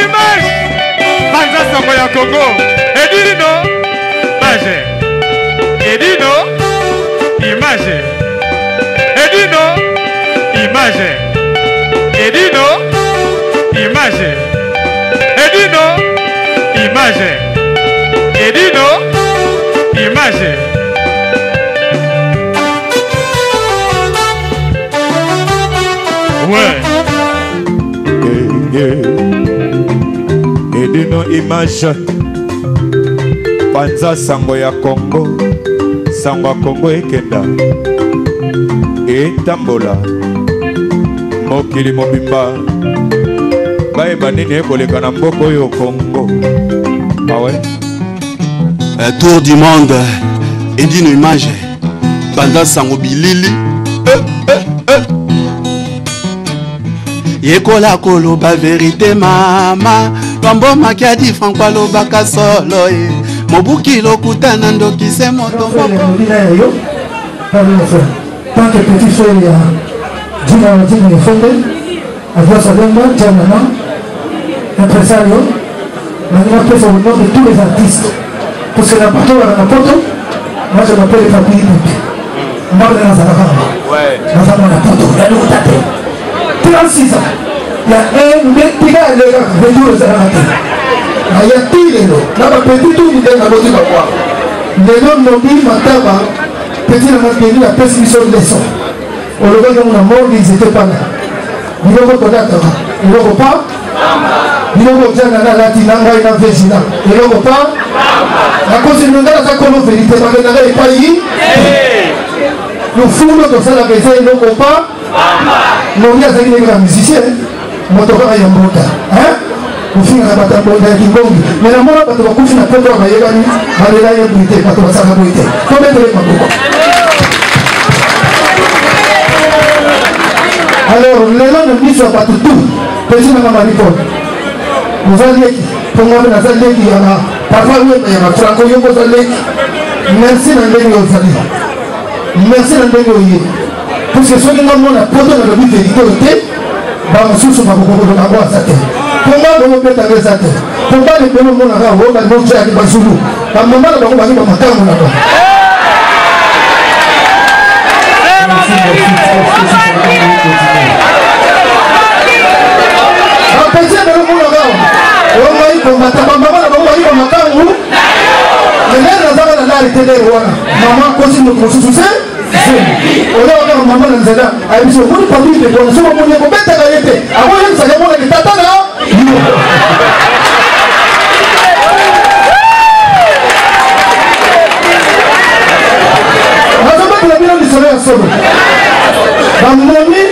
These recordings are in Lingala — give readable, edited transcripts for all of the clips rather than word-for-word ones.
Image Panza sango ya Congo Edino Image Edino Image Edino Image Edino Image Edino Image Edino Image Ouais. Edino image panza sango ya Congo sango ya Congo ekenda etambola mokili mobimba bayeba nini ekoleka na mboka oyo Congo awe ah tour du monde edino image panza sango bilili eh, eh, eh. Yekola koloba verite mama Lwambo Makiadi Franco alobaka solo ye Mobuki lokuta na ndoki se moto moko Tant que petit frère ya Dina Dina Fonde, Adiosa Demba, Djanana, impresario, nalingi napesa au nom de tous les artistes parce que na poto wana na poto moi je m'appelle Papi Ipupi mwana nazalaka naza mwana poto ya lokuta te 36 ans ya 1 2 tika ya leka retour ezalaka te naya ti lelo na bapeti tu ndenge naboti bakwa lelo nobi mataba peti na nga deni apesi biso leçon olobaki yango na morgue ils étaient pas là biloko tolataka eloko pa biloko jana nalati na ngai na vesina eloko pa nakosi bino ngai naza kolo verité bakendaka epai lofundo tosalaka eza eloko pa Nomi azalaki ndenge na musicien moto kaka ya mbota kofingaka bato ya mbonda ya kingongi me namona bato bakufi na poto bayebani balela ye boye te bato basalaka boye te tobetele maboko alors lelo na miso ya bato tout petit nanga marie paul oza leki mpo nga mpe naza leki ya ba papa wemba ya bafranco yo mpo oza leki merci na ndenge ozali merci na ndenge oye puisque soki nga mwana poto nalobi verité oyo te bamosusu bakokokoloba yango aza te mpo nga boyobetanga eza te mpo bana ebele omonaka oyo banojaki bazulu bamama na bango baza bamakango na bango bapeti ebele omonaka oyo ngai kombata bamama na bango bayi bamakangu ndenge nazaka na lari te ndenge wana mama akosi moto mosusu se oza kaka mama na nzela ayebisi omoni papi ndeko soki omoni ye kobetaka ye te akoyebisaka ye monaki tata na yo nazobetela bino lisolo ya solo bamoni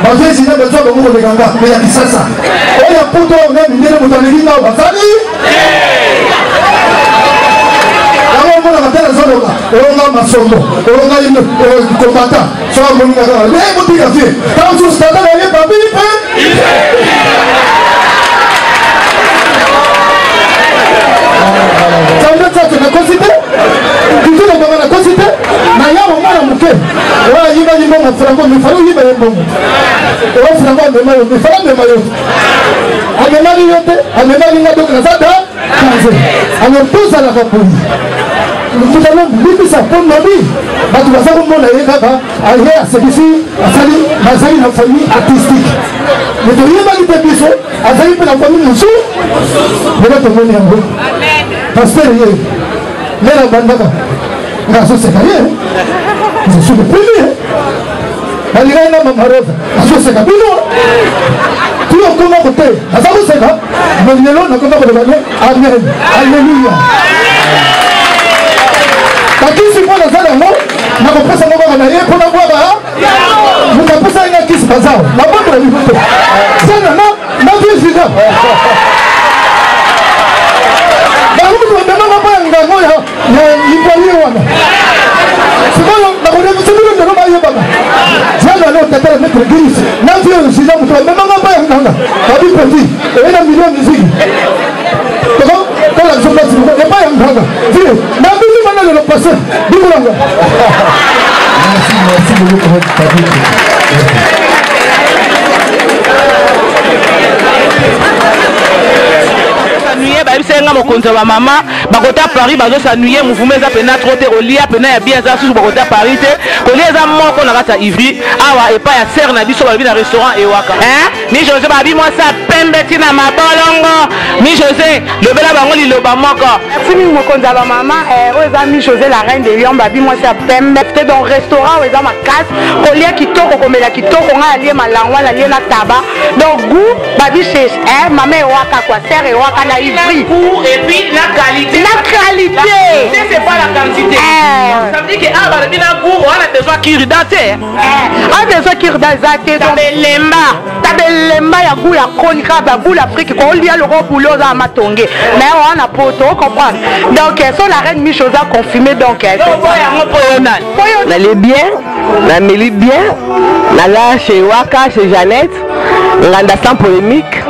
bazwezina bazwa bango koleka nga me ya kisasa oyo ya poto oyo na mindele moto aleki nga bazali yango omonaka te nazoloba oyo nga masombo oyo ngai kombata so amoni nga kaka me botika vie ntango mosusu tata na ye papi mpe nzambe tsato nakosi te kutu lobanga nakosi te na yango mwana moke oyo ayibaki mbongo franco mifali oyiba ye mbongo oyo franco amema yo mifali amema yo amemaki yo te amemaki nga donc naza da danger alors tozalaka boye lokuta limbisa mpo lobi bato baza komona ye kaka aye asekisi asali bazali na famille artistique me toyebaki mpe biso azali mpe na famille mosusu lelo tomoni yango paster ye nde nabandaka nga azoseka ye je suis le premier balingaki na mama rosa azoseka bino ti okoma kote aza koseka me lelo nakoma koloba ne amen alleluya bakisi mpo naza yango nakopesa ngo kaka na ye mpo nabwaka moto apesaki nga kisi bazao nabondela bino te sena na na vie vivant bango moto bamemanga mpo ya ngango ya ivoirien wana sikoyo nakolekisa bino lelo bayebaka zala no tata na maître gris na vie oyo sida moto bamemanga mpo ya nganga babi petit oye na million miziki toko biso place moko epai ya nganga vie na bino bana lelo passe bikolanga Merci, merci beaucoup, Patrick. Bayebisa nga mokonzi ya bamama bakota Paris bazosanuye mouvement eza mpena trop te. Kolia mpena ya bien eza susu bakota Paris te. Kolia eza moko na kati ya Ivry awa epai ya sere na biso, balobi na restaurant Ewaka. Mi José, babi mwasi ya pembe ntina mabolongo. Mi José, lobela bango liloba moko. Merci mingi, mokonzi ya bamama. Oyo eza Mi José, la reine de Lyon. Babi mwasi ya pembe te. Donc restaurant oyo eza makasi, kolia kitoko, komela kitoko. Ngai alie malangwa, nalie na taba, donc goût. Babi chez mama Ewaka quoi, sœur Ewaka na Ivry. Et puis la qualité. La qualité. C'est pas la quantité. Ça veut dire que ah, balobi na goût wana, besoin cure-dent te. A besoin cure-dent eza te. Tabelemba. Tabelemba ya goût ya koni kaka bagoût l'Afrique. Kolia loko bule, oza ya matonge, mais wana poto, ocomprendre. Donc so la reine Miche oza confirmé, donc yango mpo yo nani? Nali bien, nameli bien, naza chez Waka, chez Jeannette Nganda, sans polémique.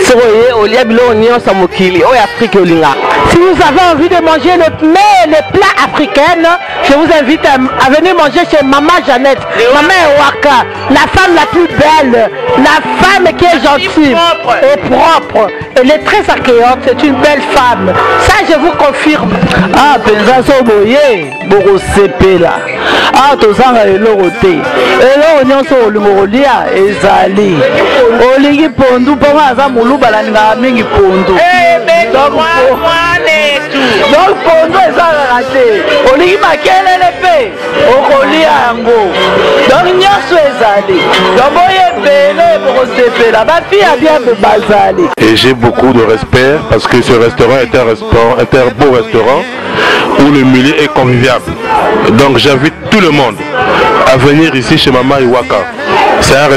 Soki oye, olia biloko nyonso ya mokili oyo Afrique olingaka. Si vous avez envie de manger le mets, les plats africains, je vous invite à venir manger chez Maman Jeannette, Maman Ewaka, la femme la plus belle, la femme qui est gentille et propre. Elle est très accueillante, c'est une belle femme. Ça, je vous confirme. Ah, mpenza, so boye bokosepela. Awa tozanga eloko te, eloko nyonso olingo kolia ezali. Olingi pondu, mpongo aza moluba, nalingaka mingi pondu, donc pondu eza kaka te. Olingi makelele mpe okolia yango, donc nyonso ezali. Donc boye ebele, bokosepela, bafille ya bien mpe bazali. Et j'ai beaucoup de respect parce que ce restaurant est un beau restaurant où le milieu est convivial. Donc j'invite tout le monde à venir ici chez Mama Iwaka. C'est un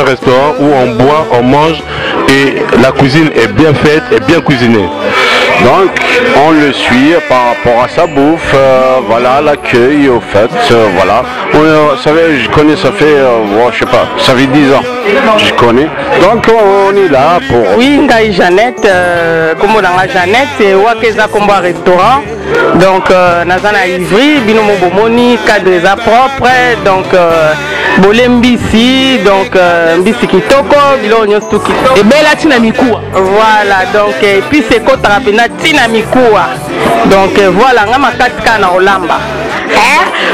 restaurant où on boit, on mange et la cuisine est bien faite et bien cuisinée. Donc on le suit par rapport à sa bouffe, voilà, l'accueil au fait, voilà. On, savez, je connais, ça fait, bon, je sais pas, ça fait 10 ans, je connais. Donc on est là pour... Oui, ngai Jeannette, kombo na nga Jeannette, Ewaka eza kombo ya restaurant. Donc naza na Ivry, bino mo bomoni cadre eza propre, donc bole mbisi, donc mbisi kitoko, biloko nyonso tu kitoko. Ebela ntina mikuwa. Voilà, donc épice ekotaka mpenza ntina mikuwa. Donc voilà, nga makasi kaka na kolamba.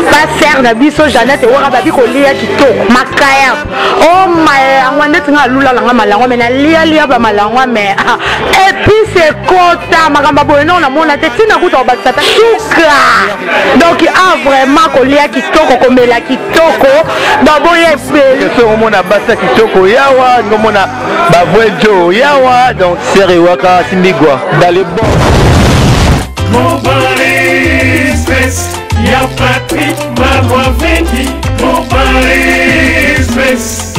Pasteur na biso Jeannette Ewaka, babi kolia kitoko, makaya o malangwa ndeti nga alula nanga malangwa, me nalialia bamalangwa, me épice ekota. Makambo boye nao namona te, ntina kuta kobakisa ta suka. Donc ah, vraiment kolia kitoko, komela kitoko, donc boye ebele. Soki omona basi ya kitoko yawa, ngomona bavrai jo yawa, donc sere Ewaka simbigwa dans les bons. Global Express, ya Patrick Malwavendi. Global Express,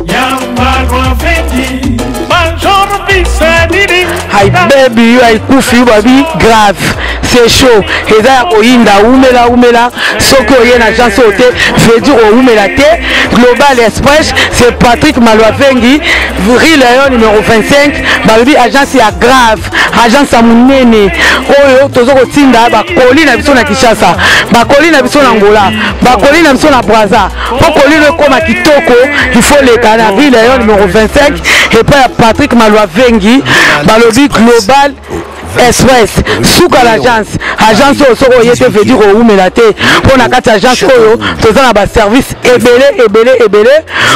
ya Malwavendi. Major Bisanini. Hi baby, yo aikufi yo, babi grave, c'est chaud, eza ya koyinda. Umela, umela. Soki oye na agence oyo te, veut dire oumela te. Global Express, c'est Patrick Malwavengi, rue Léon numéro 25. Balobi agence ya grave, agence ya monene oyo toza kotinda bakoli na biso na Kinshasa, bakoli na biso na Angola, bakoli na biso na Braza. Mpo kolino ekóma kitoko, il faut leka na rue Léon numéro 25 epai ya Patrick Malwavengi. Balobi Global Express, suka l'agence. Agence oyo, soki oye te, veut dire owumela te, mpo na kati ya agence oyo toza na baservice ebele ebele ebele.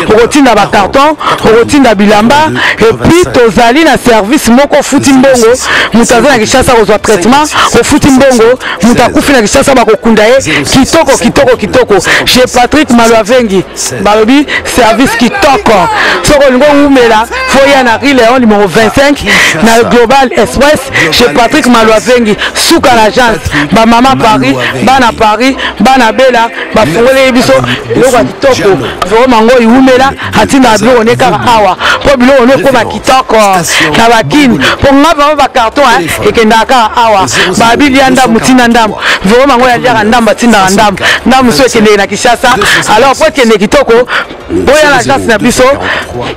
Okotinda bacarton, okotinda bilamba, et puis tozali na service moko, ofuti mbongo, moto aza na Kinshasa kozwa traitement, ofuti mbongo, moto akufi na Kinshasa bakokunda ye kitoko kitoko kitoko. Chez Patrick Malwavengi, balobi service kitoko. Soki olingi owumela, faut ya na rue Léon numéro 25 na Global Express chez Patrick Malwavengi, suka l'agence. Bamama Paris, bana Paris, bana Bela, bafungoleli biso biloko ya kitoko. Vraiment ngo iwumela, atindaka biloko ne kaka awa mpo biloko ne ekóma kitoko na bakini. Mpo nga vraiment bacarton ekendaka kaka awa. Babilia ndambu, ntina ndambu, vraiment ngo yaliaka ndambu, atindaka ndambu ndambu so ekendeke na Kinshasa. Alors po ekende kitoko, boya na agence na biso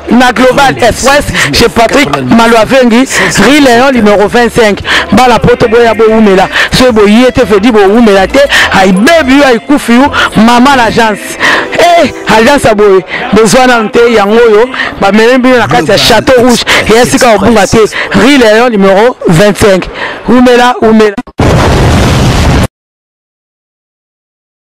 na Global Express chez Patrick Malwavengi, rue Léon numéro 25. Bala poto, boya, bowumela. Soki boye te, veut dire bowumela te. Ayibebi yo, ayikufi yo, mama l'agence. Eh, alliance ya boye bozwa nanu te yango oyo bamemi bino na kati ya chateau rouge eya sika kobunga te rue leon numero 25 umela umela.